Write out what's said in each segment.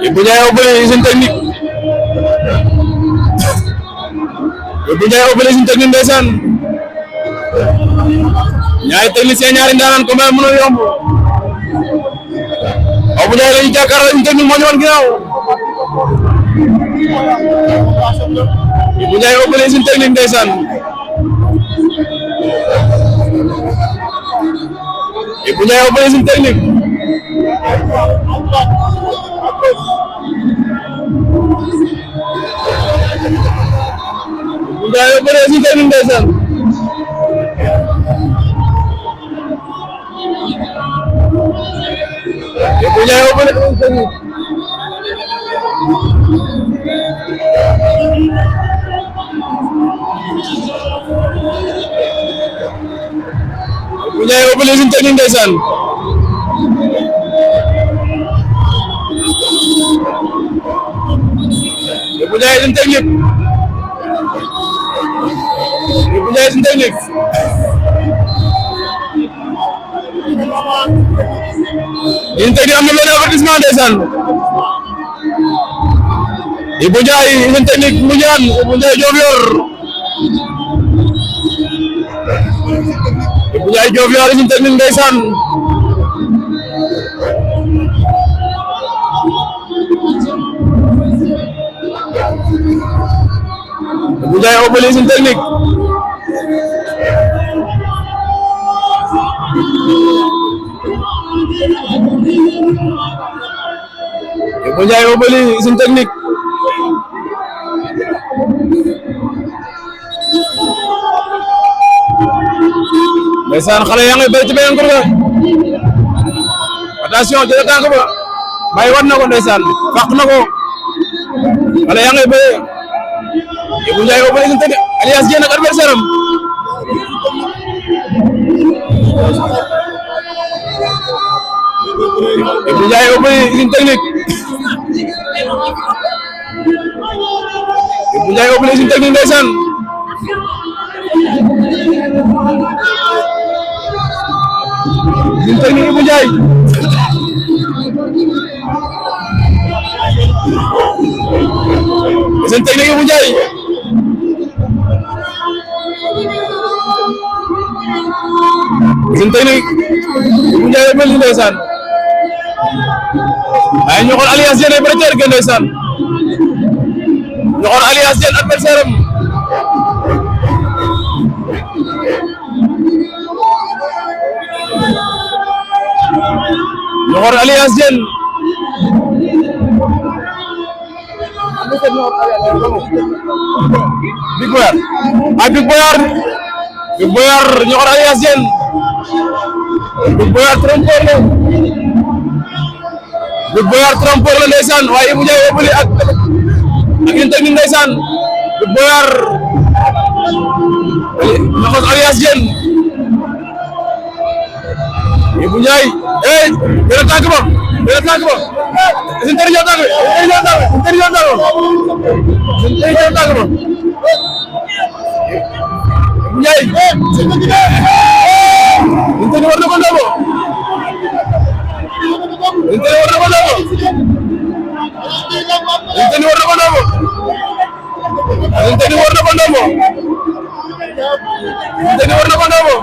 Ibou Ndiaye Obeuly usine technique Ibou Ndiaye Obeuly usine technique ndeysaan ñaari technicien ñaari ndaanaan ko may mënul yomb Ibou Ndiaye lañu jàkkaarloo usine technique moo ñu woon ginnaaw Ibou Ndiaye Obeuly usine technique ndeysaan Ibou Ndiaye Obeuly usine technique Ibou Ndiaye Obeuly usine technique ndeysaan Ibou Ndiaye Obeuly usine technique Ibou Ndiaye Obeuly usine technique ndeysaan Ibou Ndiaye usine technique Ibou Ndiaye usine technique usine technique am na benn avertissement ndeysaan Ibou Ndiaye usine technique mu ñaan Ibou Ndiaye Diofior Ibou Ndiaye Diofior usine technique ndeysaan Ibou Ndiaye Obeuly usine technique Ibou Ndiaye Obeuly usine technique ndeysaan xale yaa ngi bëri ci beneen kur ga attention jël tànk ba bàyyi wat na ko ndeysaan fàq na ko xale yaa ngi bëri Ibou Ndiaye Obeuly usine technique alias Diène ak adversaire am Ibou Ndiaye Obeuly usine technique Ibou Ndiaye Obeuly usine technique ndeysaan usine technique Ibou Ndiaye usine technique Ibou Ndiaye usine technique Ibou Ndiaye Obeuly ndeysaan ay ñu xool alias Diène prêteur ke ndeysaan ñu xool alias Diène adversaire am ñu xool alias Diène Big Boyar ay Big Boyar ñu xool alias Diène Big Boyar trompeur la Big Boyar trompeur la ndeysaan waaye Ibou Ndiaye Obeuly ak usine technique ndeysaan Big Boyar ñu xool alias Diène Ibou Ndiaye benn tànk ba usine technique ñoo tànk Ibou Ndiaye usine technique war na ko ndombo usine technique war na ko ndombo usine technique war na ko ndombo usine technique war na ko ndombo usine technique war na ko ndombo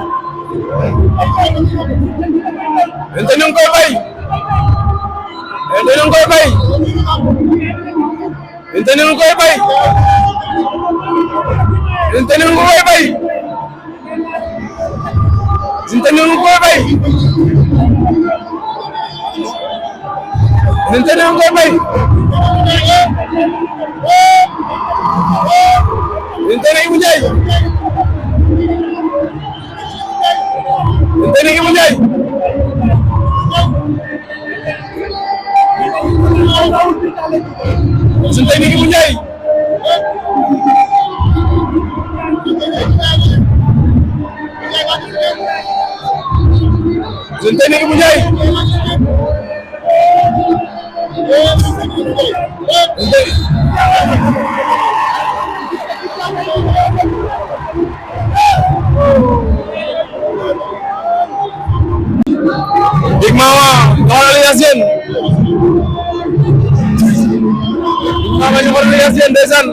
usine technique nga koy bay usine technique nga koy bay usine technique nga koy bay usine technique nga koy bay usine technique nga koy bay usine technique nga koy bay usine technique Ibou Ndiaye usine technique Ibou Ndiaye usine technique Ibou Ndiaye usine technique Ibou Ndiaye Big Mama xoolal Yacine Mama ñoxor Alias Diène ndeysaan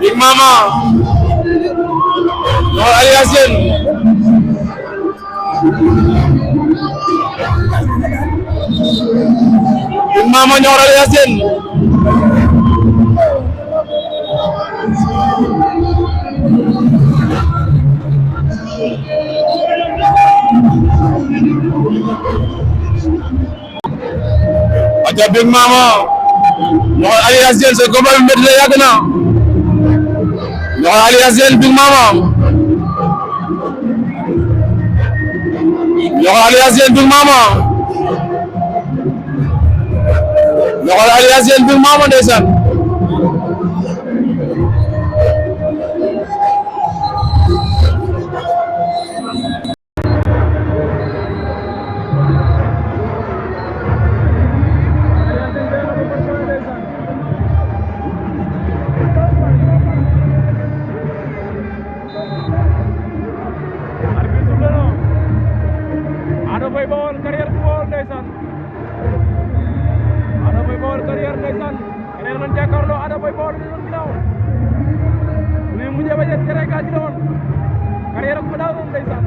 Big Mama ñoxor Alias Diène Big Mama ñoxor Alias Diène aja Big Mama ñoxor Alias Diène seen combat bi métti la yàgg na ñoxor Alias Diène Big Mama ñoxor Alias Diène Big Mama ñoxor Alias Diène Big Mama ndeysaan Ada Boy Baol carrière bu Baol ndeysaan Ada Boy Baol carrière ndeysaan carrière lañ jàkkaarloo Ada Boy Baol ñu ginnaaw ne mujjee ba jël Sénégal ci doon carrière ko daaw doon ndeysaan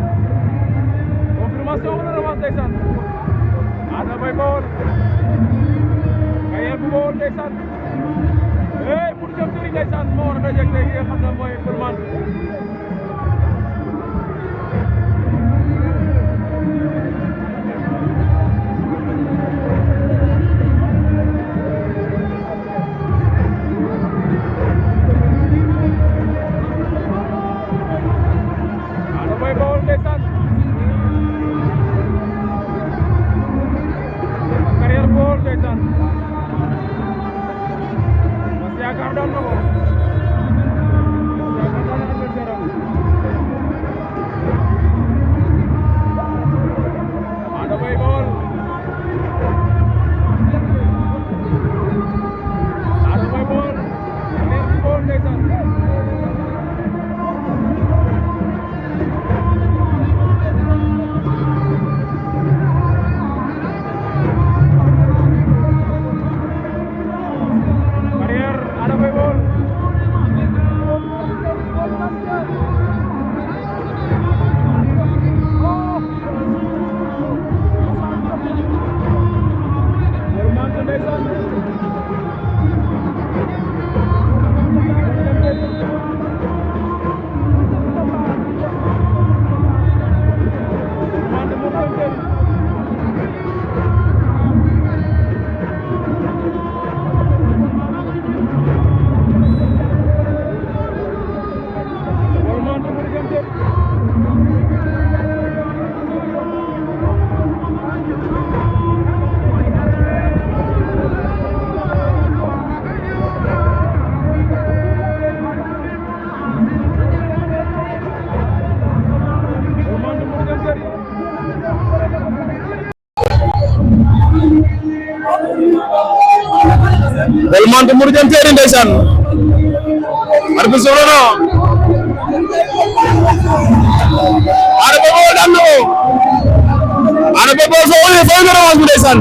confirmation wala revanche ndeysaan Ada Boy Baol carrière bu Baol ndeysaan pour jëm turi ndeysaan moo war a dajeek léegi nga xam ne mooy Coleman carrière Baol ndeysaan mas yaakaar daan na ko yaakaar daan na adversaire am Ada Boy Baol Ada Boy Baol carrière bu Baol ndeysaan Belmonte Modou Diam Terry ndeysaan arbitre solo na Ada Boy Baol daan na ko Ada Boy Baol foo na revanche bi ndeysaan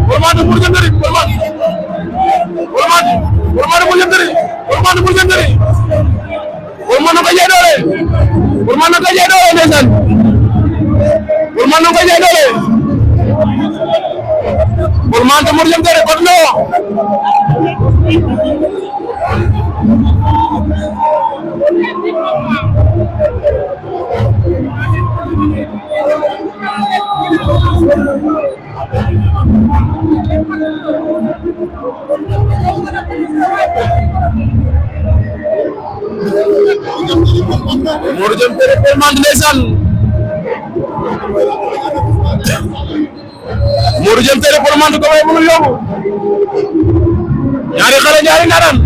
Belmonte Modou Diam Terry Belmonte Modou Diam Terry Belmonte ko jaay doole ndeysaan Belmonte ko jaay doole Belmonte Modou Diam Terry kon no Modou Diam Terry Belmonte ndeysaan Modou Diam Terry Belmonte ko may mënul yóbbu ñaari xale ñaari ndaanaan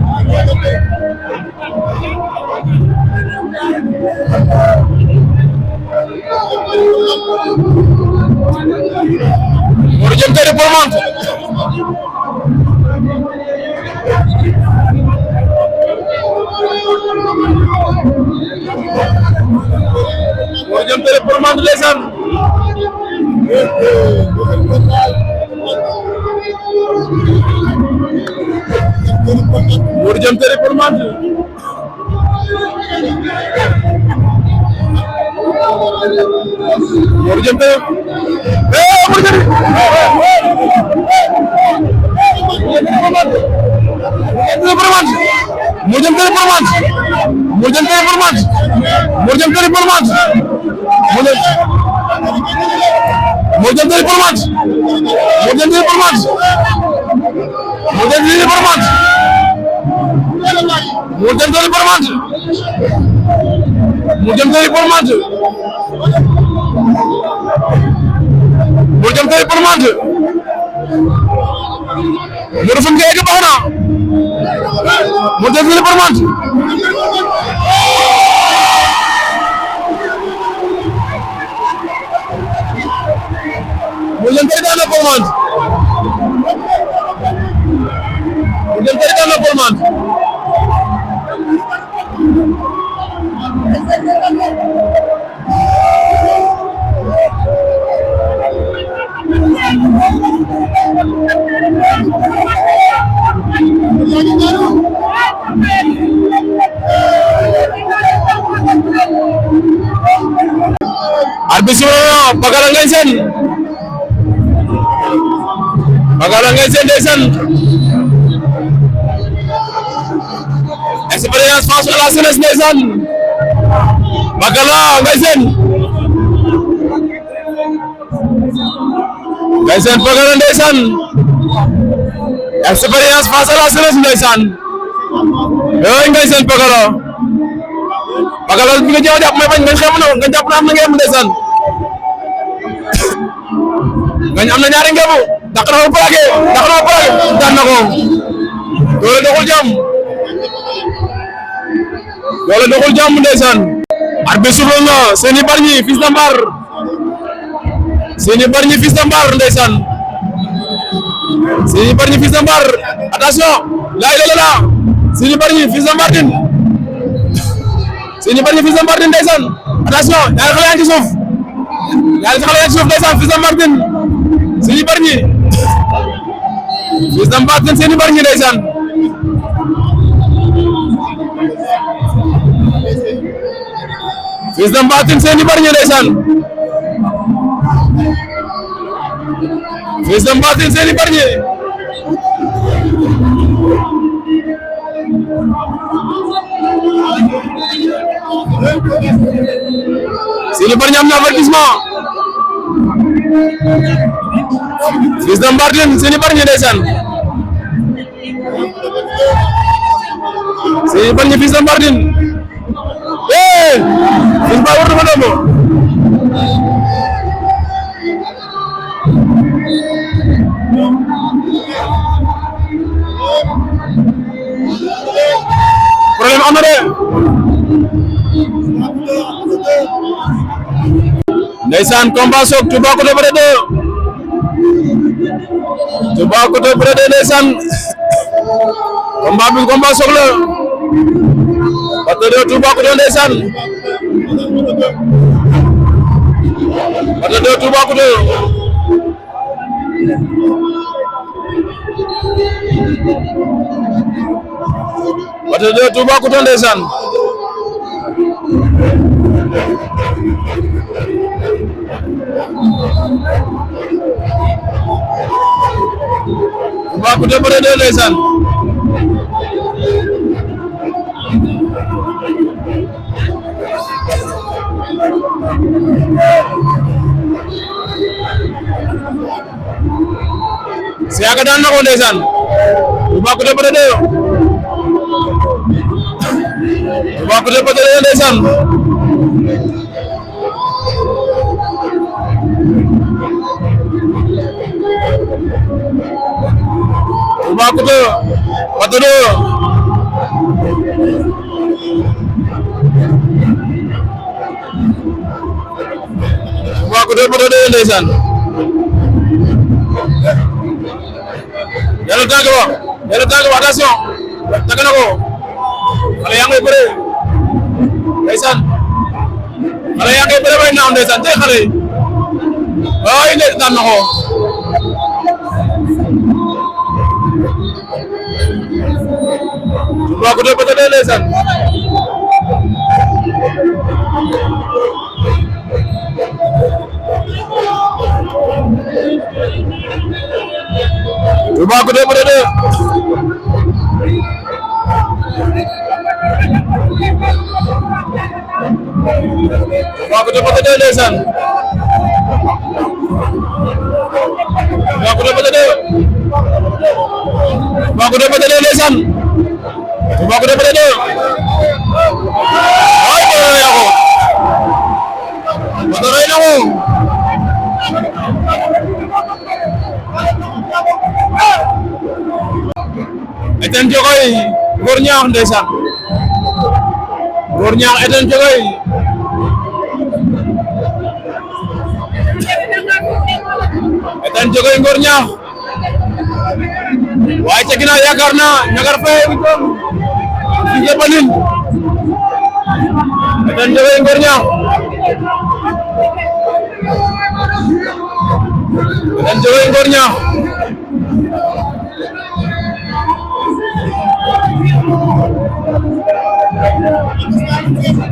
Modou Diam Terry Belmonte Modou jëm tële pour mand ndeysaan Mour jëm tële pour mand Mour jëm tële Mour jëm Mour jëm tële pour mand Mour jëm tële pour mand Mour jëm tële pour mand Mour jëm tële pour mand Mour jëm tële pour mand Mour jëm tële pour mand Mour jëm tële pour mand Mour jëm tële pour mand Mour jëm tële pour mand Mour fu mu koy egg baax na Mour jëm tële pour mand Mour jëm tële daan na pour mand Mour jëm tële daan na pour mand arbitre Pakala Ngagne Sene ndeysaan expérience face à la jeunesse ndeysaan Pakala Ngagne Sene Pakala ndeysaan expérience face à la jeunesse ndeysaan yooyu Ngagne Sene Pakala bi nga jëw jàpp may bañ nga xam na nga jàpp na am na ngeen ndeysaan Ngagne am na ñaari ngebu dàq na ko plaqué daan na ko doole doxul jàmm ndeysaan arbitre souffle na Seny Bargny Fils de Mbar ndeysaan Seny Bargny Fils de Mbar attention la ilaha illallah Seny Bargny Fils de Mbar ndeysaan attention ñaari xale yaa ngi ci suuf ndeysaan Fils de Mbar Seny Bargny Fils de Mbar Seny Bargny ndeysaan Fils de Mbar Seny Bargny ndeysaan Fils de Mbar Seny Bargny Seny Bargny am na avertissement Fils de Mbar Seny Bargny ndeysaan Seny Bargny Fils de Mbar Fils Mbar war na ko dombo problème am na de ndeysaan combat soog Toubacouta Baldé 2 Toubacouta Baldé 2 ndeysaan combat bi combat soog la Baldé 2 Toubacouta ndeysaan Baldé 2 Toubacouta Baldé 2 Toubacouta ndeysaan Toubacouta Baldé 2 ndeysaan Siaka daan na ko ndeysaan Toubacouta Baldé 2 Toubacouta Baldé 2 ndeysaan Toubacouta Baldé 2 Toubacouta Baldé 2 ndeysaan yàlla tàgg wa attention tàgg na ko xale yaa ngay bëre ndeysaan xale yaa ngay bëre ba koy naaw ndeysaan tey xale yi waaye ne daan na ko Toubacouta ba tey ndeysaan Toubacouta ba tey Toubacouta ba tey ndeysaan Toubacouta ba tey Toubacouta ba tey ndeysaan Toubacouta ba tey ay ko yako ba rey na ko Etienne Diokoy Ngor Niakh ndeysaan Ngor Niakh Etienne Diokoy Etienne Diokoy Ngor Niakh waaye ca ginnaaw yaakaar naa Ñagar Faye bi doon Fils de Baline Etienne Diokoy Ngor Niakh Etienne Diokoy Ngor Niakh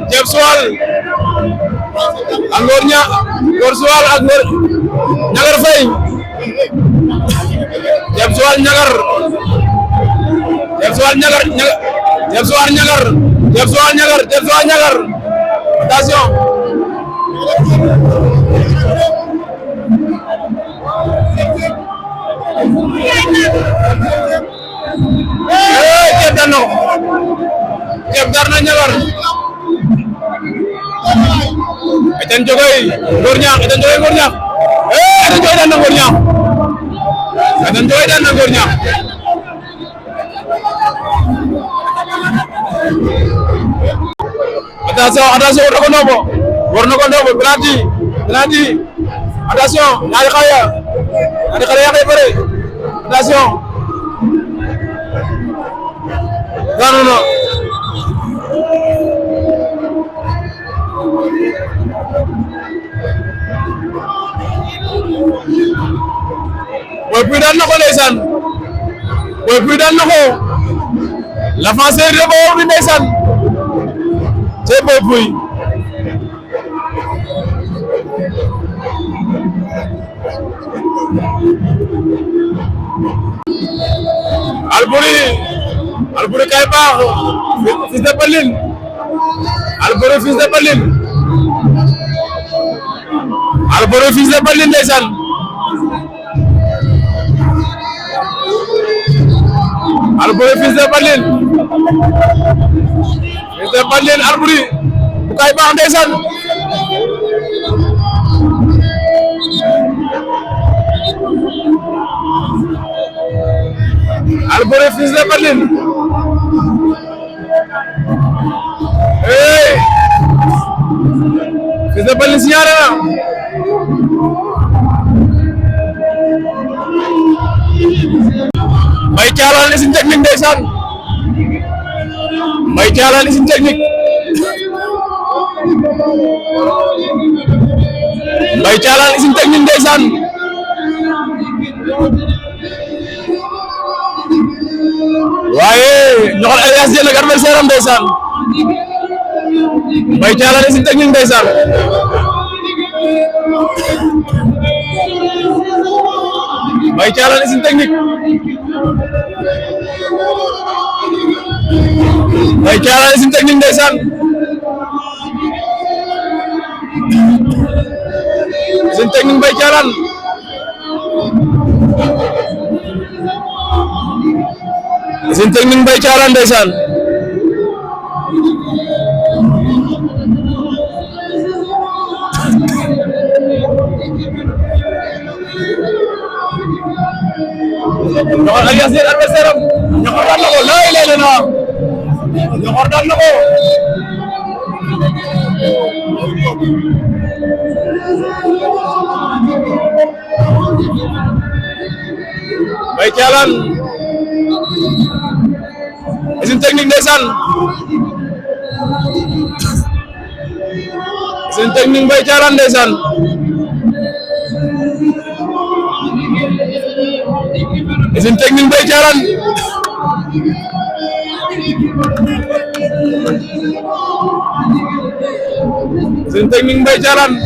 Diep Joal ak Ngor Niakh Ngor Joal ak Ngor Ñagar Faye Diep Joal Ñagar Diep Joal Ñagar Diep Joal Ñagar Diep Joal Ñagar Diep Joal Ñagar attention Diep daan na ko Diep daan na Ñagar Etienne Diokoy Ngor Niakh Etienne Diokoy Ngor Niakh Etienne Diokoy daan na Ngor Niakh Etienne Diokoy daan na Ngor Niakh attention war na ko ndombo penalty attention ñaari xale yaa koy bëre attention non Boy Pouye daan na ko ndeysaan Boy Pouye daan na ko l'avancée de Baol bi ndeysaan c'est Boy Pouye Alboury kay baax Fils de Baline Alboury Fils de Baline Alboury Fils de Baline ndeysaan Alboury Fils de Baline Alboury bu kay baax ndeysaan Alboury Fils de Baline Fils de Baline signalé na Mbaye Thialane usine technique ndeysaan Mbaye Thialane usine technique Mbaye Thialane usine technique ndeysaan waaye ñoxol Elias Diène ak adversaire am ndeysaan Mbaye Thialane usine technique ndeysaan Mbaye Thialane usine technique Mbaye Thialane usine technique ndeysaan usine technique Mbaye Thialane usine technique Mbaye Thialane ndeysaan ñoxor Elias Diène adversaire am ñoxor daan na ko lay lay na ñoxor daan na ko Mbaye Thialane usine technique ndeysaan seen technique Mbaye Thiarane ndeysaan seen technique Mbaye Thiarane seen technique Mbaye Thiarane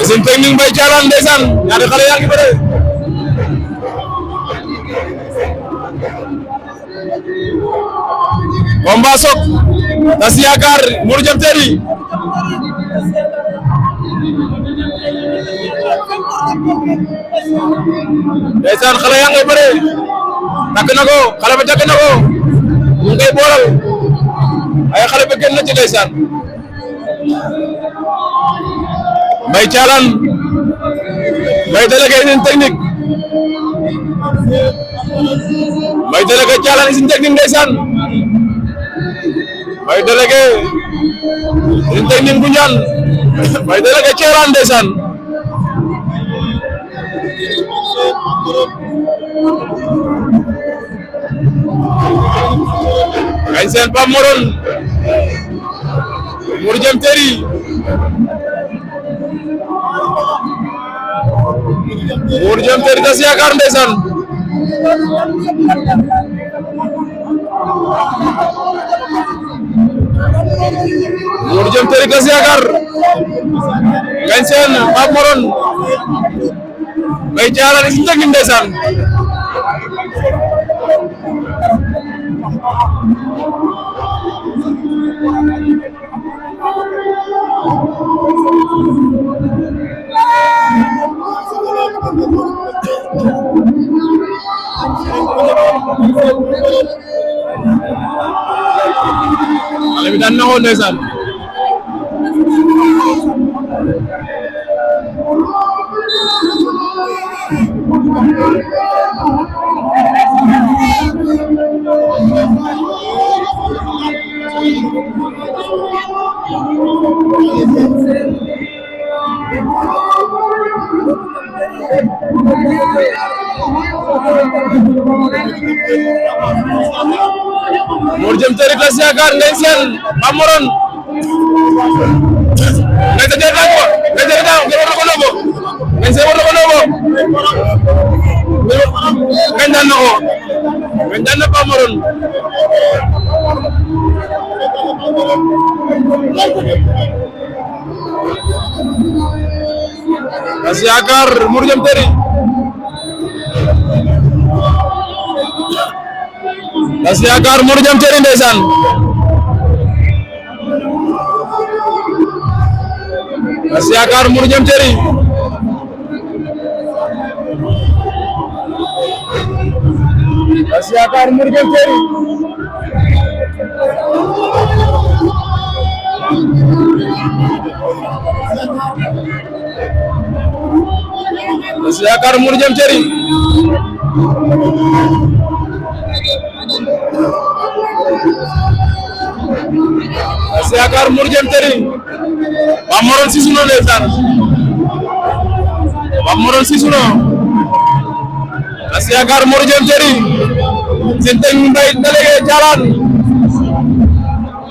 seen technique Mbaye Thiarane ndeysaan ñaari xale yaa ngi bëre combat sok tas yaakaar Modou Diam Terry ndeysaan xale yaa ngi bëre takk na ko xale ba takk na ko mu ngi koy boolal ay xale ba génn na ci ndeysaan Mbaye Thiarane Mbaye délégué seen technique Mbaye délégué Thiarane seen technique ndeysaan Mbaye délégué seen technique bu ñaan Mbaye délégué Thiarane ndeysaan ay seen Pape Morone Modou Diam Terry Modou Diam Terry tas yaakaar ndeysaan Modou Diam Terry tas yaakaar ngañ seen Pape Morone Mbaye Thiarane si technique ndeysaan xale bi daan na ko ndeysaan Modou Diam Terry tas yaakaar ngay seen Pape Morone ngay sa jël ko ngay jël daaw ngay war ko nobo ngay sa war ko nobo ngay daan na ko ngay daan na Pape Morone tas yaakaar Modou Diam Terry tas yaakaar Modou Diam Terry ndeysaan tas yaakaar Modou Diam Terry tas yaakaar Modou Diam Terry tas yaakaar Modou Diam Terry tas yaakaar Modou Diam Terry Pape Morone si suno ndeysaan Pape Morone si suno tas yaakaar Modou Diam Terry seen technique Mbaye délégué Thiarane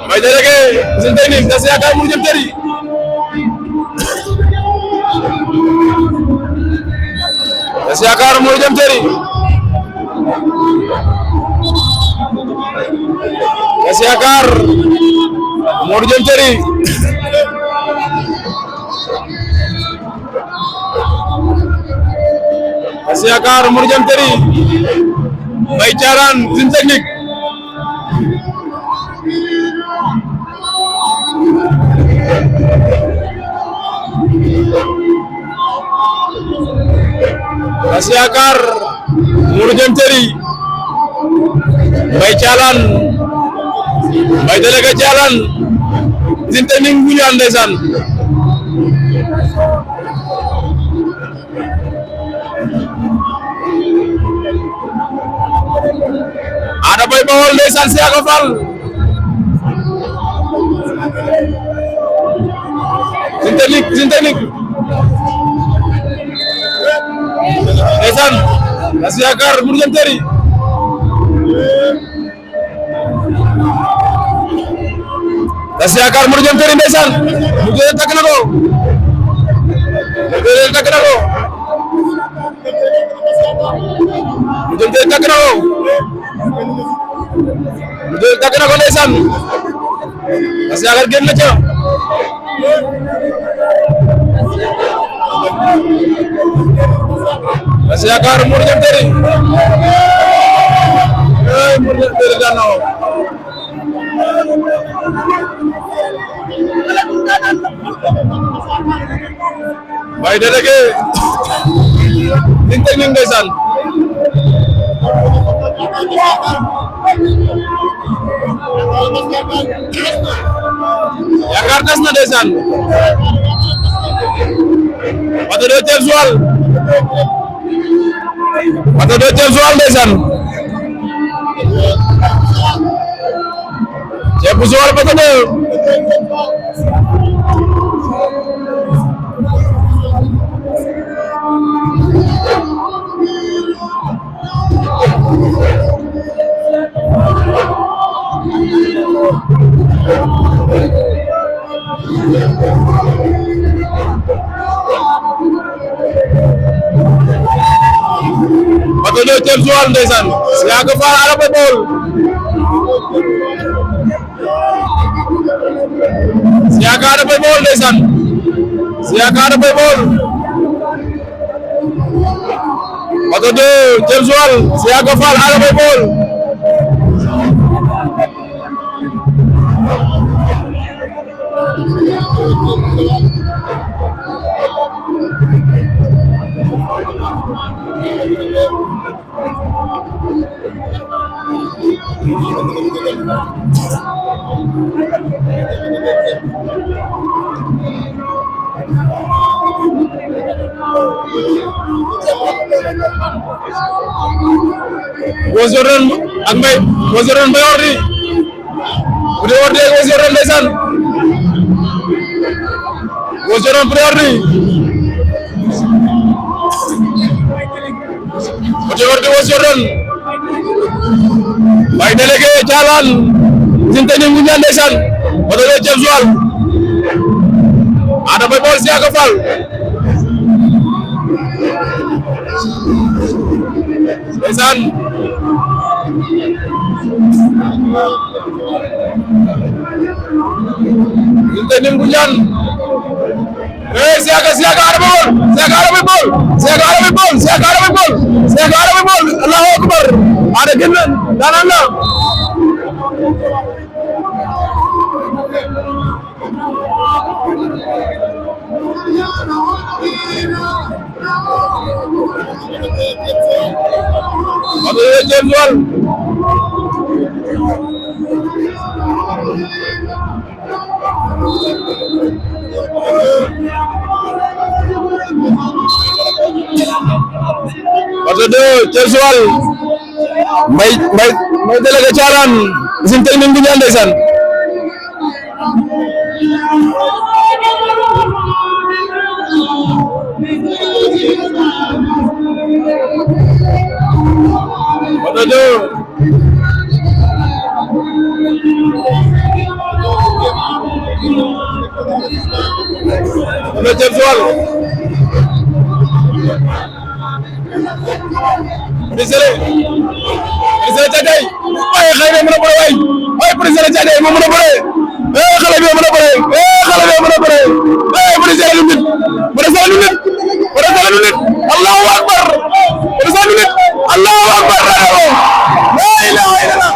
Mbaye délégué seen technique tas yaakaar Modou Diam Terry tas yaakaar Modou Diam Terry tas yaakaar Modou Diam Terry tas yaakaar Modou Diam Terry Mbaye Thiarane seen technique tas yaakaar Modou Diam Terry Mbaye Thiarane Mbaye délégué Thiarane seen technique bu ñu ànd ndeysaan Ada Boy Baol ndeysaan Siaka Fall seen technique ndeysaan tas yaakaar Modou Diam Terry Tas Yaakaar Modou Diam Terry ndeysaan mu jëlee takk na ko mu jëlee takk na ko mu jëlee takk na ko mu jëlee takk na ko ndeysaan Tas Yaakaar génn na ca Tas Yaakaar Modou Diam Terry Modou Diam Terry daan na ko Baye délégué liñ technique ndeysaan Yaakaar tas na ndeysaan Bato 2 Thiel Joal Bato 2 Thiel Joal ndeysaan Ceebu Joal Bato 2 Bato 2 Thiel Joal ndeysaan Siaka Fall Ada Boy Baol Siaka Ada Boy Baol ndeysaan Siaka Ada Boy Baol Bato 2 Thiel Joal Siaka Fall Ada Boy Baol Wos Jordan ak Mbaye Wos Jordan Mbaye Ordi bu dee Ordi ak Wos Jordan ndeysaan Wos Jordan bu dee Ordi bu dee Ordi Wos Jordan Baye délégué Thialan Sinte ni ngu ñaan ndeysaan Bato 2 Thiel Joal Ada Boy Baol Siaka Fall ndeysaan Sinte ni ngu ñaan Siaka Ada Boy Baol Siaka Ada Boy Baol Siaka Ada Boy Baol Siaka Ada Boy Baol Siaka Ada Boy Baol Allahu akbar Ada génn daanaan la Bato 2 Thiel Joal Bato 2 Thiel Joal Mbaye délégué Thialan Sine technique bi ñaan ndeysaan Bato 2 Bato Thiel Joal Prisele Thiadiaye waaye xale bi mën a bëre waay waaye Prisele Thiadiaye moo mën a bëre xale bi mën a bëre xale bi mën a bëre Prisele lu nit Prisele lu nit Prisele lu nit Allahu akbar Prisele lu nit Allahu akbar la ilaha illallah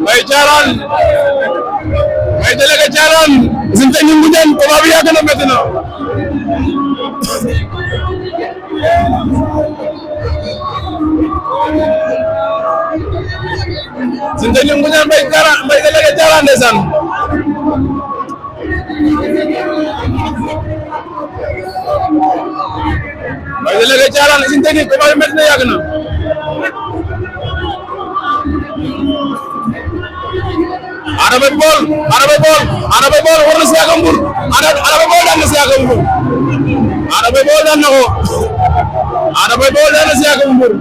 Mbaye Thialan Mbaye délégué Thialan Sine technique bu ñaan combat bi yàgg na métti na Sine technique bu ñaan Mbaye délégué Thialan ndeysaan Baye Délégué Thiarane Usine Technique combat bi métti na yàgg na Ada Boy Baol war na Siaka Mbour Ada Boy Baol daan na Siaka Mbour Ada Boy Baol daan na ko Ada Boy Baol daan na Siaka Mbour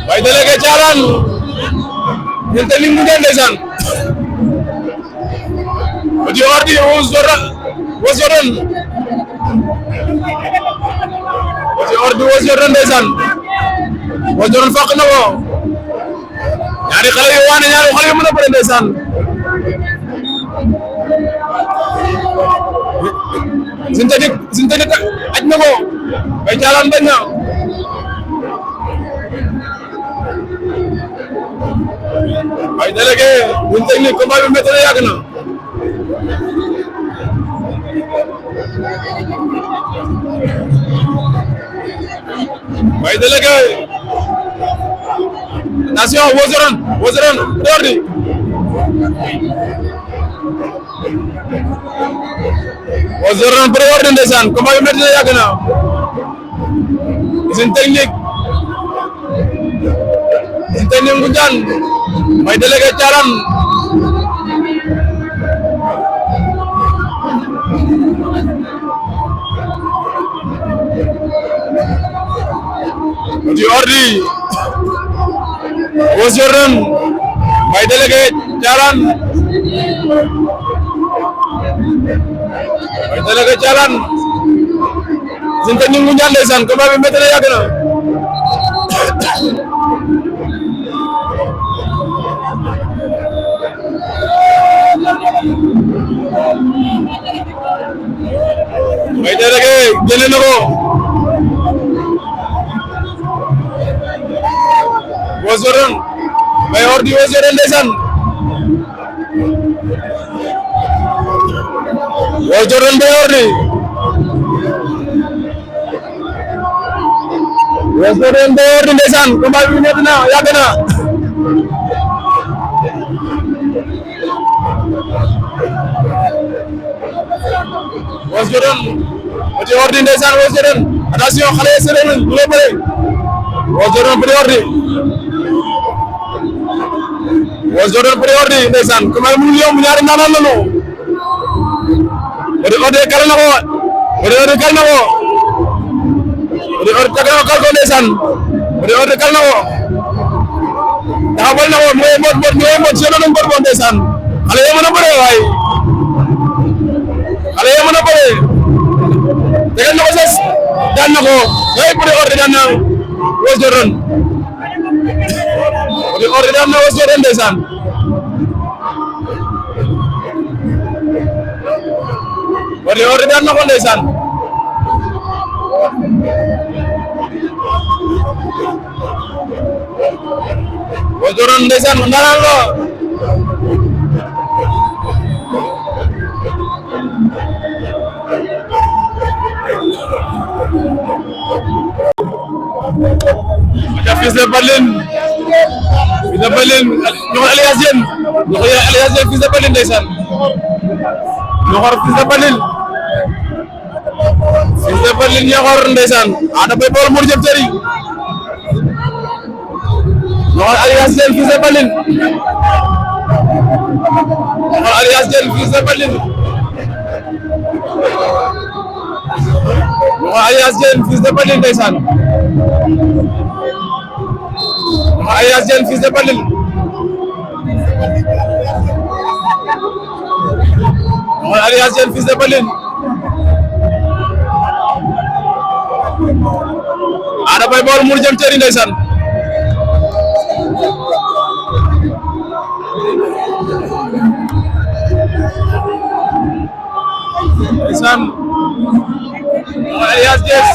Baye Délégué Thiarane Usine Technique mu ngeen ndeysaan Petit Ordi Wozoron ndeysaan Wozoron fàq na ko ñaari xale yu waane ñaari xale yu mën a bëre ndeysaan Usine Technique aj na ko Baye Thiarane bañ na Baye Délégué Usine Technique combat bi métti na yàgg na Baye Délégué attention Wozoron Ordi Wozoron Ordi ndeysaan combat bi métti na yàgg na Usine Technique Ngoundiane Baye Délégué Thiarane Petit Ordi Wozoron Baye Délégué Thiarane Usine Technique Ngoundiane ndeysaan combat bi métti na yàgg na Baye Délégué génne na ko Wozoron Baye Ordi Wozoron ndeysaan Wozoron Baye Ordi ndeysaan combat bi ñëw na yàgg na Wozoron Petit Ordi ndeysaan Wozoron attention xale yi sere nañ bu la bëre Wozoron Petit Ordi ndeysaan combat bi mu yomb ñaari ndaanaan lañu Petit Ordi kal na ko kal ko ndeysaan Petit Ordi kal na ko taxawal na ko mooy mbot seen nañ mbot bo ndeysaan xale yi mën a bëre waay tegal na ko sas daan na ko ay Petit Ordi daan na Wozoron ndeysaan Petit Ordi daan na ko ndeysaan Wozoron ndeysaan ndaanaan la Fils de Batling ñoxor Alias Diène Fils de Batling ndeysaan ñoxor Fils de Batling ñoxor ndeysaan Ada Boy Baol Mour Diop Teri ñoxor Alias Diène Fils de Batling ndeysaan Alias Diène Fils de Batling Ada Boy Baol Mour Diop Teri ndeysaan Alias Diène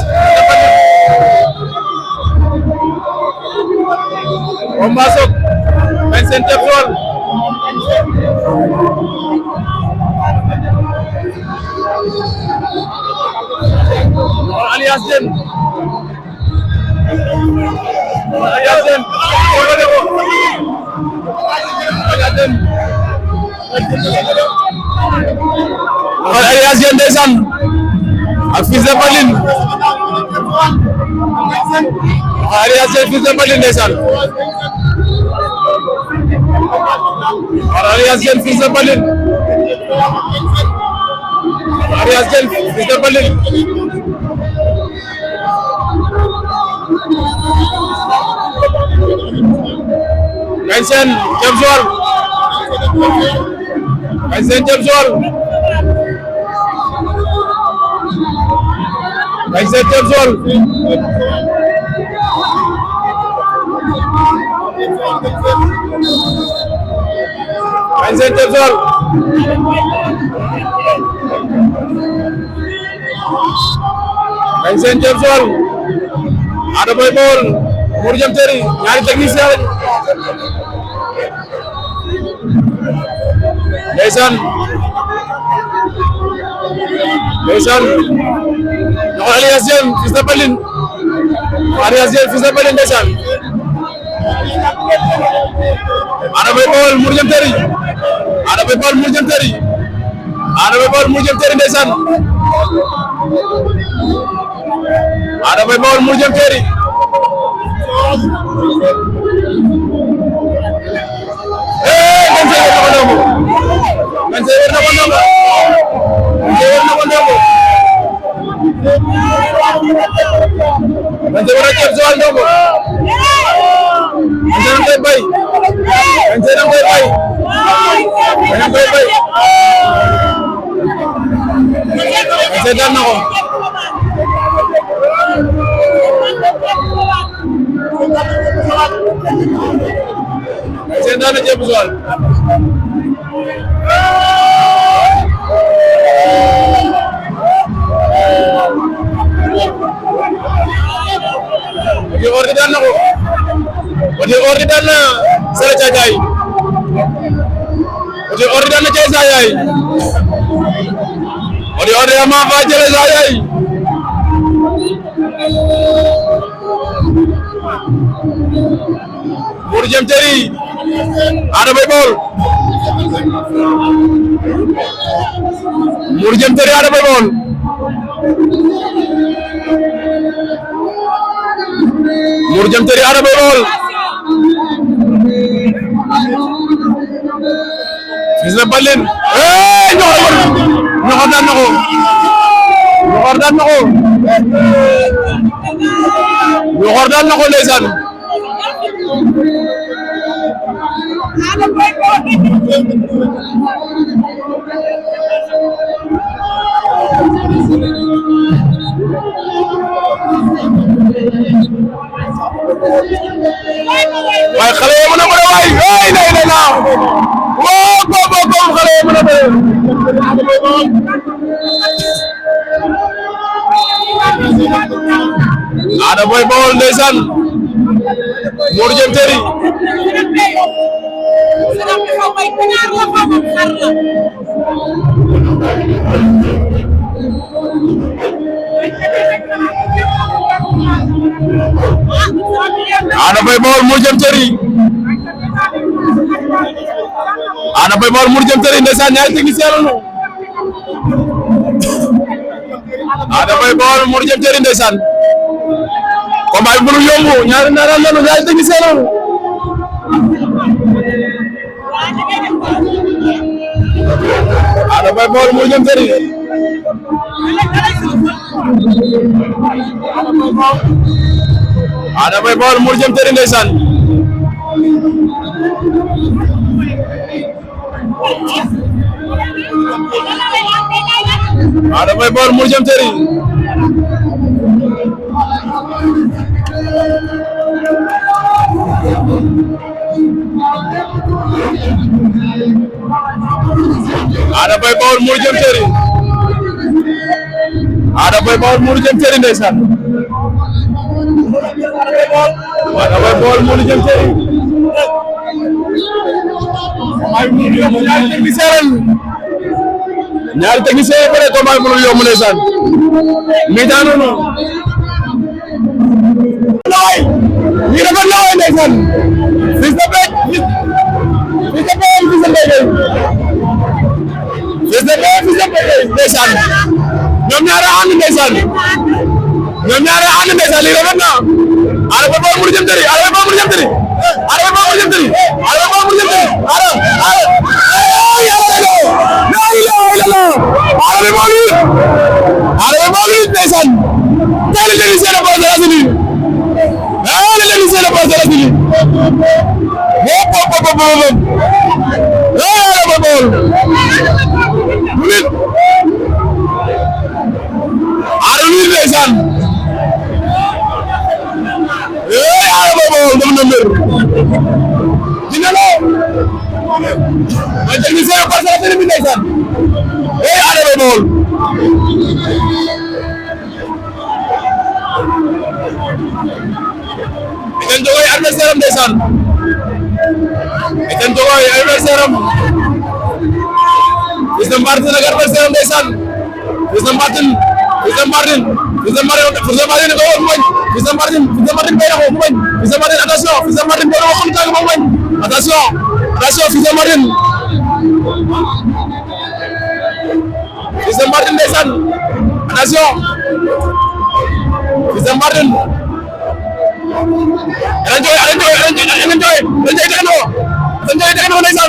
combat sok 25 étoiles Alias Diène Alias Diène ndeysaan ak Fils de Batling Alias Diène Fils de Batling ndeysaan Alias Diène Fils de Batling Alias Diène Fils de Batling Ngagne Sène Diep Joal Ngagne Sène Diep Joal Ngagne Sène Diep Joal Ngagne Sène Diep Joal Ngagne Sène Diep Joal Ada Boy Baol Mour Diam Terry ñaari technicien lañu ndeysaan ñoo Alias Diène Fils de Batling Alias Diène Fils de Batling ndeysaan Ada Boy Baol Mour Diam Terry Ada Boy Baol Mour Diam Terry Ada Boy Baol Mour Diam Terry ndeysaan Ada Boy Baol Mour Diam Terry Ngagne Sène war na ko ndombo Ngagne Sène war na ko ndombo Ngagne Sène war na Diep Joal ndombo Ngagne Sène koy bay Ngagne Sène koy bay Ngagne koy bay Ngagne Sène daan na ko Ngagne Sène daan na Diep Joal Wadi Ordi daan na ko Wadi Ordi daan na Sele Thiadiaye Wadi Ordi daan na Thiaye Sayaye Wadi Ordi ama fa jële Sayaye Mour Diam Terry Ada Boy Baol Mour Diam Terry Ada Boy Baol Mour Diam Terry Ada Boy Baol Fils de Batling ñoxor daan na ko ñoxor daan na ko ñoxor daan na ko ndeysaan waaye xale yi mën a bëre waay ay lay lay naa woo ko xale yi mën a bëre Ada Boy Baol ndeysaan Mour Diam Terry Ada Boy Baol Mour Diam Terry Ada Boy Baol Mour Diam Terry ndeysaan ñaari technicien lañu Ada Boy Baol Mour Diam Terry ndeysaan combat bi mënul yomb ñaari naaraan lañu ñaari technicien lañu Ada Boy Baol Mour Diam Terry Ada Boy Baol Mour Diam Terry ndeysaan Ada Boy Baol Mour Diam Terry Ada Boy Baol Mour Diam Terry Ada Boy Baol Mour Diam Terry ndeysaan Ada Boy Baol Mour Diam Terry ñaari technicien yi bëre combat mënul yomb ndeysaan mi daanu lii rafet na waay ndeysaan Fils de Balla Fils de Balla Fils de Balla Fils de Balla Fils de Balla ndeysaan ñoom ñaar a ànd ndeysaan ñoom ñaar a ànd ndeysaan lii rafet na Ada Boy Baol mu jëm tëri Ada Boy Baol mu jëm tëri Ada Boy Baol mu jëm tëri Ada Boy Baol mu jëm tëri Ada Ada Boy Baol ndeysaan teel a jëli seen bopp dara si lii teel a jëli seen bopp dara si lii Ada Boy Baol Ada lii ndeysaan Ada Boy Baol dama na mbir dina la mooy technicien bi parce que bi ndeysaan Ada Boy Baol Etienne Diogoye adversaire am ndeysaan Etienne Diogoye adversaire am Fils de Martin ak adversaire am ndeysaan Fils de Martin ko woon mu bañ Fils de Martin bay na ko mu bañ Fils de Martin attention Fils de Martin bay na ko xam tàng mu bañ attention Fils de Martin ndeysaan attention Fils de Martin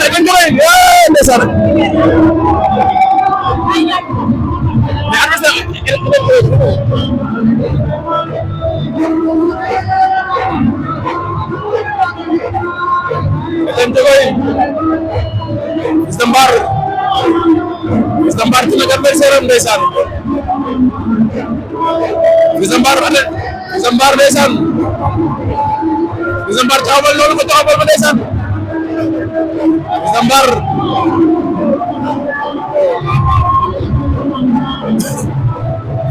Etienne Diogoye ndeysaan mais adversaire Etienne Diogoye Fils de Mbar ci nag adversaire am ndeysaan Fils de Mbar ndeysaan Fils de Mbar taxawal loolu ko taxawal ba ndeysaan Fils de Mbar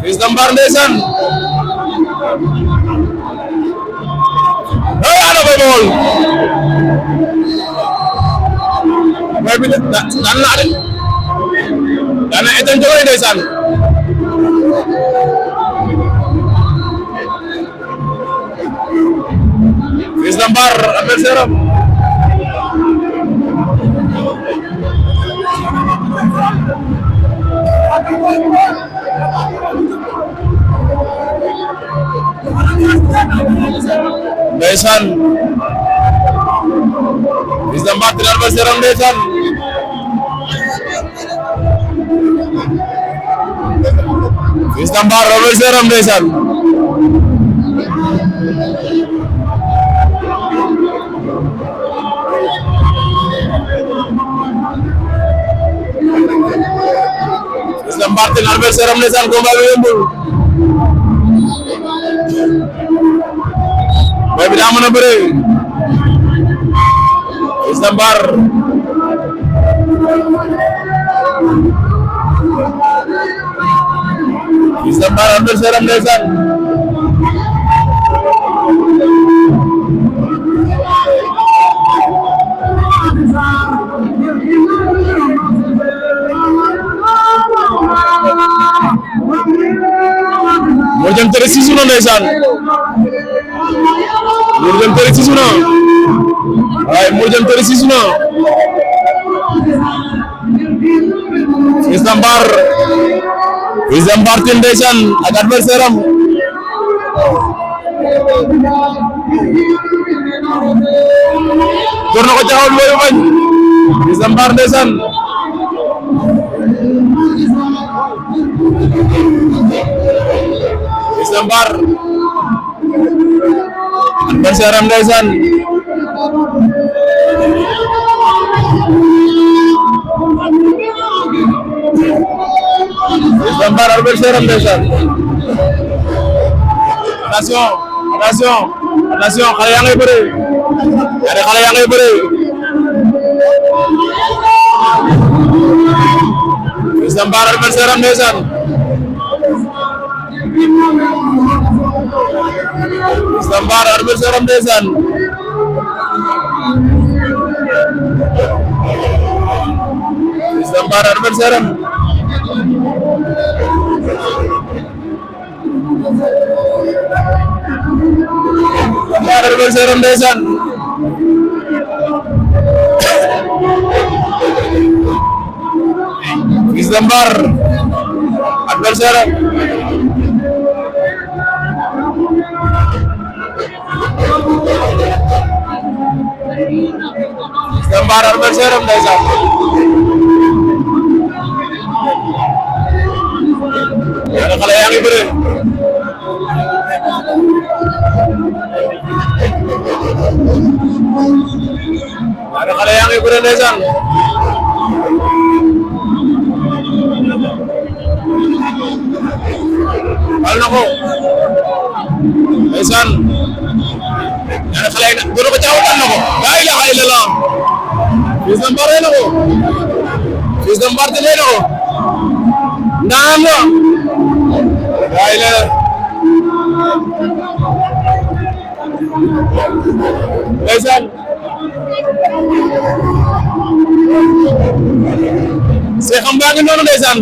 Fils de Mbar ndeysaan ay Ada Boy Baol mooy bi daan na Etienne Diogoye ndeysaan Fils de Mbar adversaire am ndeysaan Fils de Mbar dina adversaire am ndeysaan Fils de Mbar adversaire am ndeysaan Fils de Mbar dina adversaire am ndeysaan combat bi yombul boy bi daa mën a bëre Fils de Mbar Fils de Mbar adversaire am ndeysaan moo jëm tere si sunu ndeysaan moo jëm tere si sunu waaye moo jëm tere si sunu Fils de Mbar tin ndeysaan ak adversaire am door na ko jaxawal booy bañ Fils de Mbar ndeysaan Fils de Mbar adversaire am ndeysaan Fils de Mbar adversaire am ndeysaan attention xale yaa ngay bëre xale yaa ngay bëre Fils de Mbar adversaire am ndeysaan Fils de Mbar adversaire am ndeysaan Fils de Mbar adversaire am Mbar adversaire am ndeysaan Fils de Mbar adversaire am Fils de Mbar adversaire am ndeysaan ñaari xale yaa ngi bëre ñaari xale yaa ngi bëre ndeysaan bal na ko ndeysaan ñaari xale yi doon ko caaw daan na ko laa ilaaha illallah Fils de Mbar na ko Fils de Mbar tëddee na ko ndaan la laa ilaaha ndeysaan Seexam baa ngi noonu ndeysaan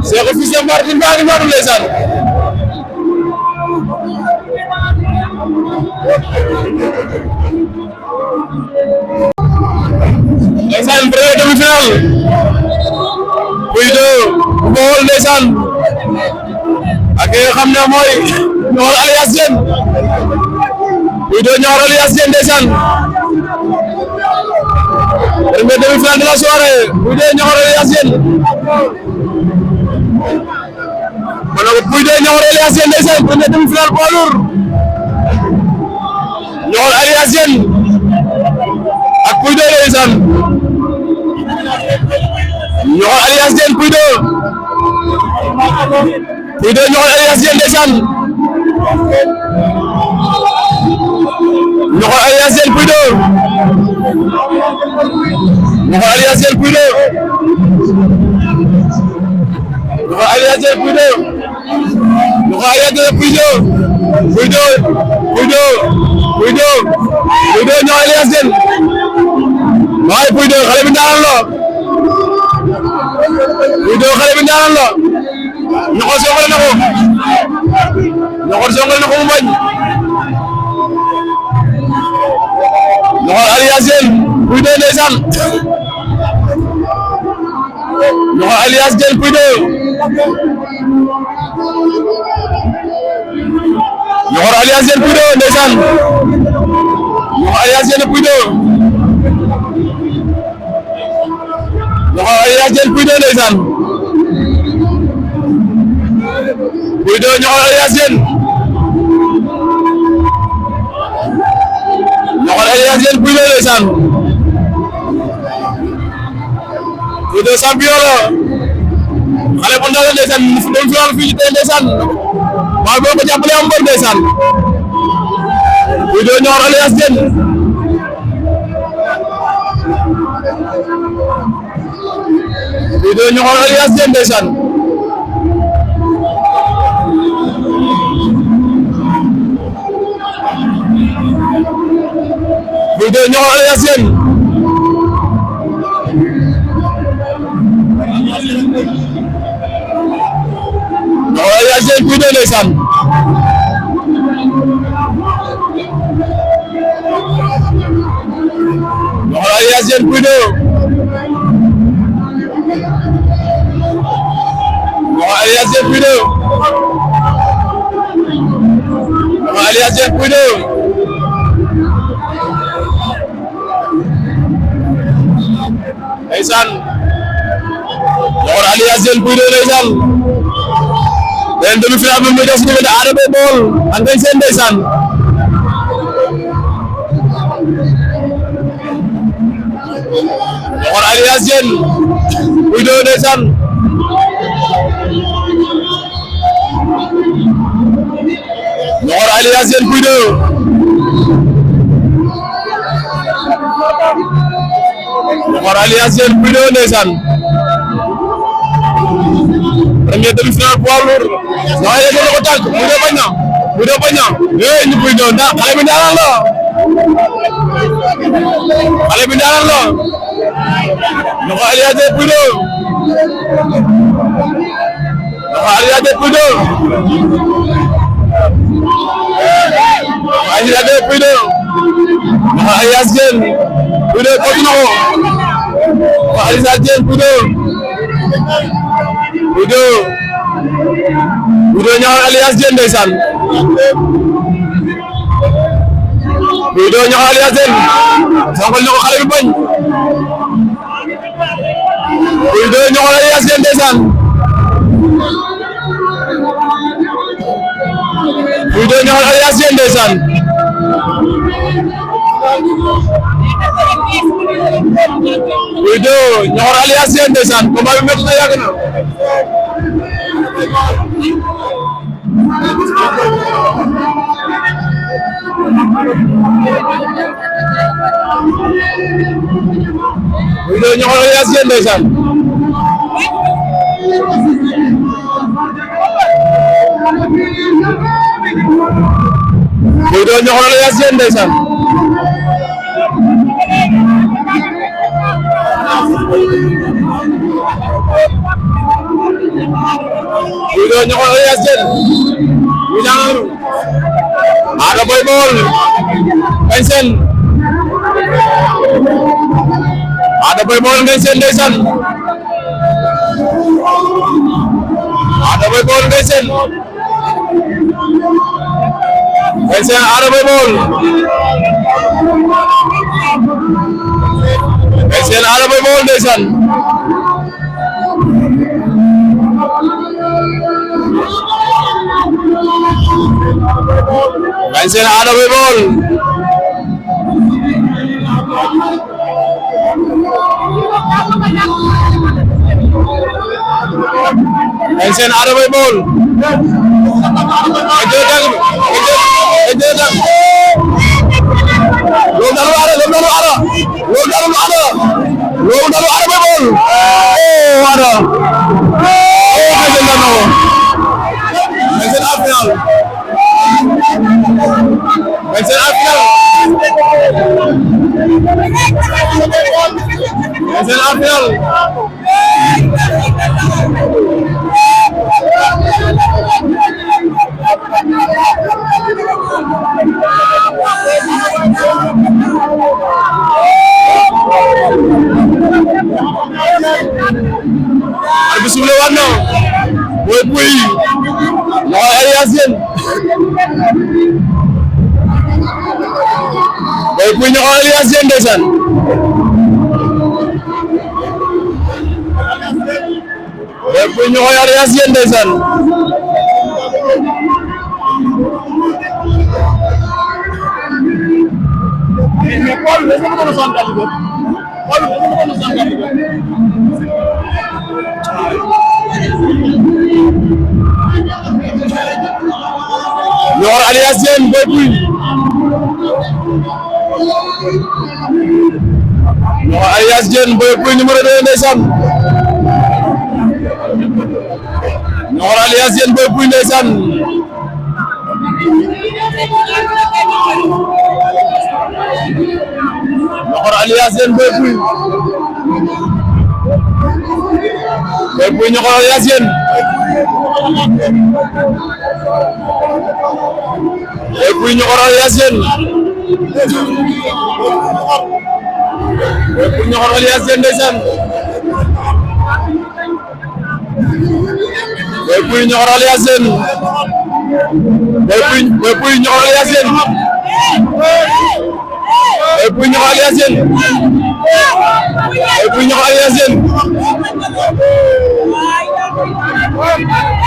Seexu Fils de Mbar baa ngi noonu ndeysaan ndeysaan premier demi-finale Pouye 2 bu Bawol ndeysaan ak nga xam ne mooy Niokh alias Diène Pouye 2 Niokh alias Diène ndeysaan premier demi-finale de la soirée Pouye 2 Niokh alias Diène mana ko Pouye 2 Niokh alias Diène ndeysaan premier demi-finale poids lourd Niokh alias Diène ak Pouye 2 ndeysaan Niokh alias Diène Pouye 2 Pouye 2 Niokh alias Diène ndeysaan Niokh alias Diène Pouye 2 Niokh alias Diène Pouye 2 Niokh alias Diène Pouye 2 Niokh alias Diène Pouye 2 Pouye 2 Pouye 2 Pouye 2 Pouye 2 Niokh alias Diène waaye Pouye 2 xale bi ndaanaan la Pouye 2 xale bi ndaanaan la Niokh songale na ko Niokh songale na ko mu bañ Niokh alias Diène Pouye 2 ndeysaan Niokh alias Diène Pouye 2 Niokh alias Diène Pouye 2 ndeysaan Niokh alias Diène Pouye 2 Niokh alias Diène Pouye 2 ndeysaan Pouye 2 Niokh alias Diène Niokh alias Diène Pouye 2 ndeysaan Pouye 2 champion la xale bu ndaw la ndeysaan fu doon final fii ci tey ndeysaan waaye boo ko jàppale am mbër ndeysaan Pouye 2 Niokh alias Diène Pouye 2 Niokh alias Diène ndeysaan Pouye 2 Niokh alias Diène Niokh alias Diène Pouye 2 ndeysaan Niokh alias Diène Pouye 2 Niokh alias Diène Pouye 2 Niokh alias Diène Pouye 2 ndeysaan Niokh alias Diène Pouye 2 ndeysaan beneen demi-finale bi mu des diggante Ada Boy Baol ak Ngagne Sène ndeysaan Niokh alias Diène Pouye 2 ndeysaan Niokh alias Diène Pouye 2 Niokh alias Diène Pouye 2 ndeysaan premier demi-finale poids lourd waaye yéen a ko tànk Pouye 2 bañ na Pouye 2 bañ na indi Pouye 2 ndax xale bi ndaanaan la xale bi ndaanaan la Niokh alias Diène Pouye 2 Niokh alias Diène Pouye 2 alias Diène Pouye 2 alias Diène Pouye 2 kott na ko alias Diène Pouye 2 ñaxal alias Diène ndeysaan Pouye 2 ñaxal alias Diène songal na ko xale bi bañ Pouye 2 ñaxal alias Diène ndeysaan Pouye 2 ñaxal alias Diène ndeysaan Pouye 2 ñaxal alias Diène ndeysaan combat bi métti na yàgg na Pouye 2 ñaxal alias Diène ndeysaan Pouye 2 ñaxal alias Diène ndeysaan Pouye 2 ñaxal alias Diène bu ñaangaru Ada Boy Baol Ngagne Sène Ada Boy Baol Ngagne Sène ndeysaan Ada Boy Baol Ngagne Sène Ada Boy Baol Ngagne Sène Ada Boy Baol ndeysaan Ngagne Sène Ada Boy Baol Ngagne Sène Ada Boy Baol loolu dalu Ada loolu dalu Ada Boy Baol Ada Ngagne Sène daan na ko Ngagne Sène en finale Ngagne Sène en finale Ngagne Sène en finale arbitre soufflé waat na Boy Pouye ñaxal alias Diène Boy Pouye ñaxal alias Diène ndeysaan Boy Pouye ñaxal alias Diène ndeysaan ñaxal alias Diène Boy Pouye ñaxal alias Diène Boy Pouye numéro 2 ndeysaan ñaxal alias Diène Boy Pouye ndeysaan ñaxal alias Diène Boy Pouye ñaxal alias Diène Boy Pouye ñaxal alias Diène Boy Pouye ñaxal alias Diène ndeysaan Boy Pouye ñaxal alias Diène Boy Pouye ñaxal alias Diène Boy Pouye ñaxal alias Diène Boy Pouye ñaxal alias Diène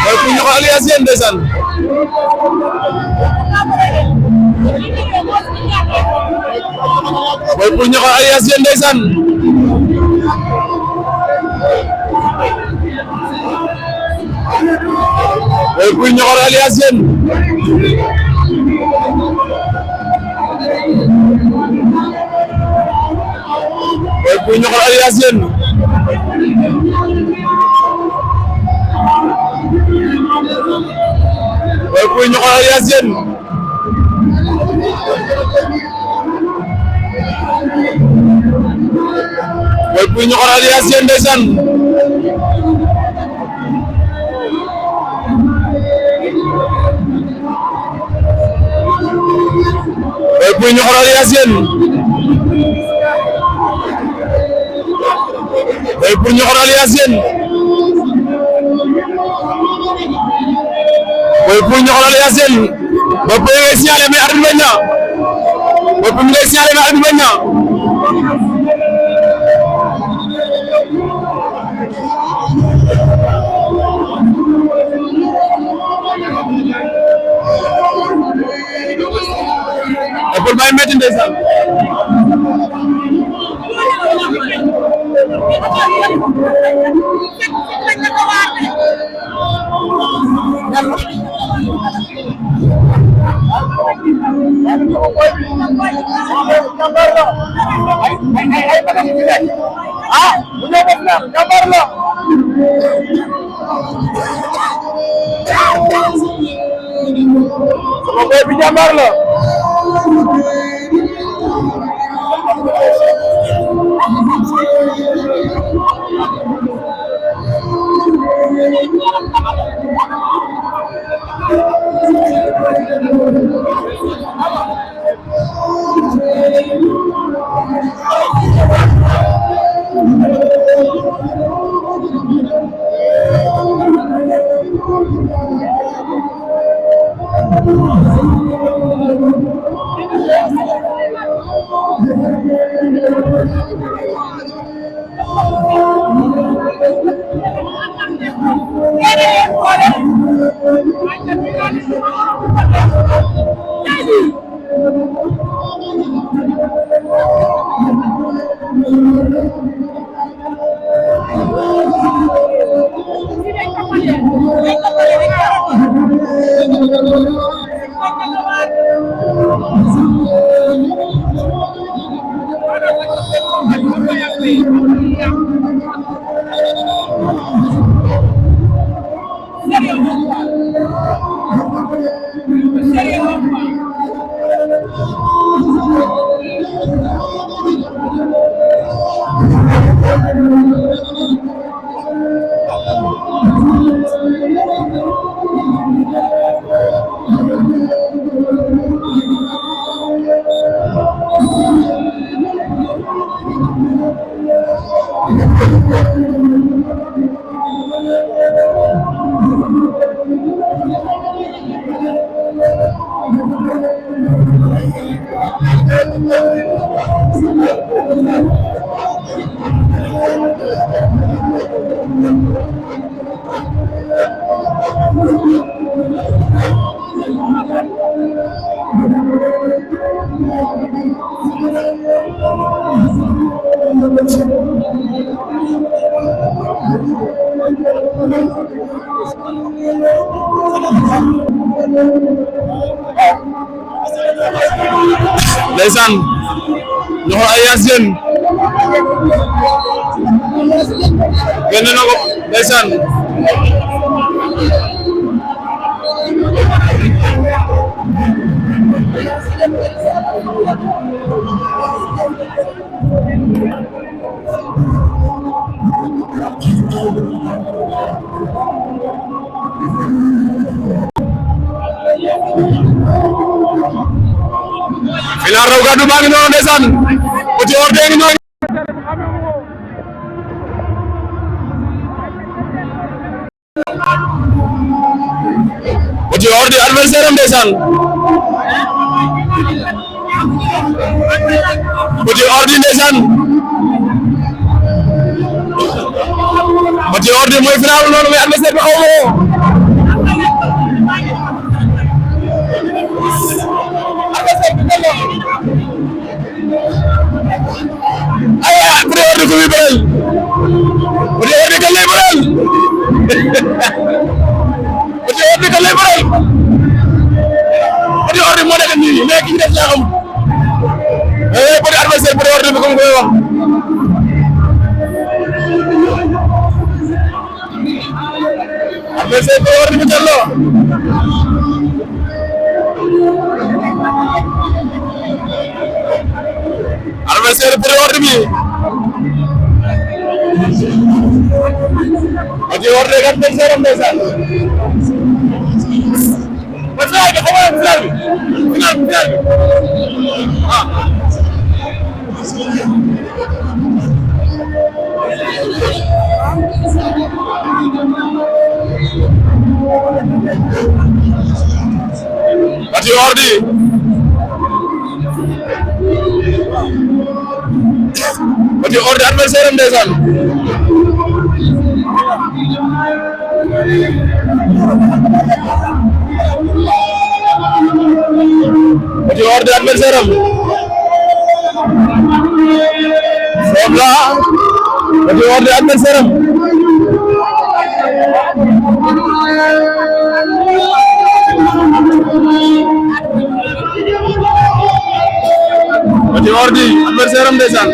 Boy Pouye ñaxal alias Diène ndeysaan Boy Pouye ñaxal alias Diène ndeysaan Boy Pouye ñaxal alias Diène Boy Pouye ñaxal alias Diène Boy Pouye ñaxal alias Diène Boy Pouye ñaxal alias Diène ndeysaan Boy Pouye ñaxal alias Diène Boy pour Ñoxor alias Yène Boy pour Ñoxor alias Yène Boy pour ngay signalé mais arbitre bañ na Boy pour ngay signalé mais arbitre bañ na Boy bay metti ndeysaan jambar la ndeysaan Ñoxor alias Yène génn na ko ndeysaan final raw gàddu baa ngi noonu ndeysaan Petit Ordi ngi noonu Petit Ordi adversaire am ndeysaan Petit Ordi ndeysaan Petit Ordi mooy final noonu mais adversaire bi xaw ma Petit Ordi ku muy bëreel Petit Ordi kan lay bëreel Petit Ordi kan lay bëreel Petit Ordi moo nekk nii mais ki ñu def naa xam Petit adversaire Petit Ordi bi comme koy wax adversaire Petit Ordi bi telloo adversaire Petit Ordi bi Petit Ordi kat adversaire am ndeysaan ba final bi xamal final bi ah Petit Ordi Petit Ordi adversaire am ndeysaan Petit Ordi adversaire am foofu la Petit Ordi adversaire am Petit Ordi adversaire am ndeysaan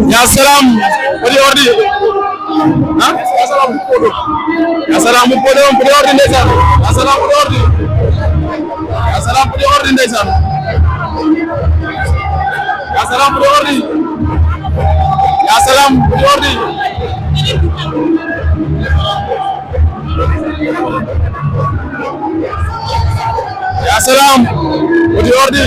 Ya salam Petit Ordi ah ya salam Podo ya salam Podo Petit Ordi ndeysaan ya salam Petit Ordi ya salam Petit Ordi ndeysaan ya salam Petit Ordi ya salam Petit Ordi ya salam Petit Ordi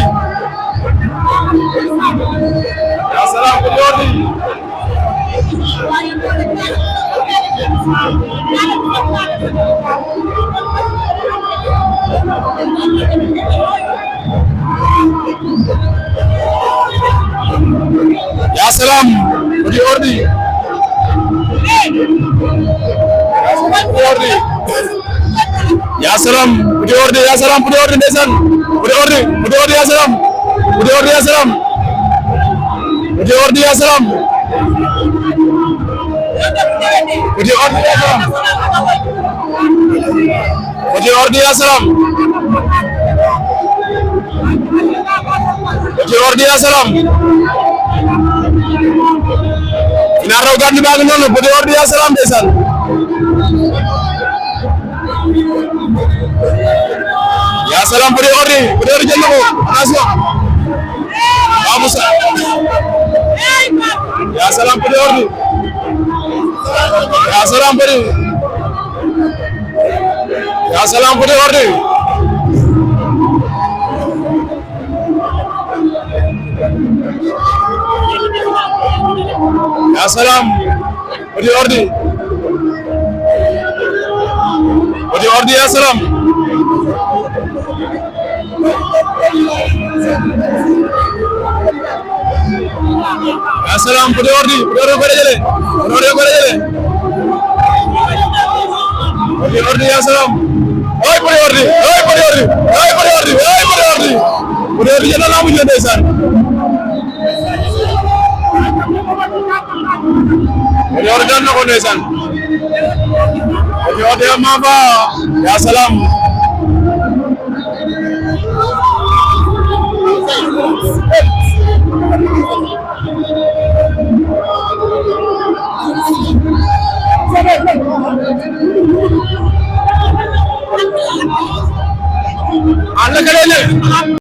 ya salam Petit Ordi ya salam Petit Ordi ya salam Petit Ordi ya salam Petit Ordi ndeysaan Petit Ordi ya salam Petit Ordi ya salam Petit Ordi ya salam Petit Ordi ya salam Petit Ordi ya salam Petit Ordi ya salam final raw gàddu baa ngi noonu Petit Ordi ya salam ndeysaan ya salam Petit Ordi jël na ko attention Ba Moussa ya salam Petit Ordi ya salam Petit ya salam Petit Ordi ya salam Petit Ordi Petit Ordi ya salam ya salam Petit Ordi ko dajale Petit Ordi ya salam ay Petit Ordi Petit Ordi jël na mu jël ndeysaan Petit Ordi daan na ko ndeysaan Petit Ordi ma ba ya salam Allah kare ne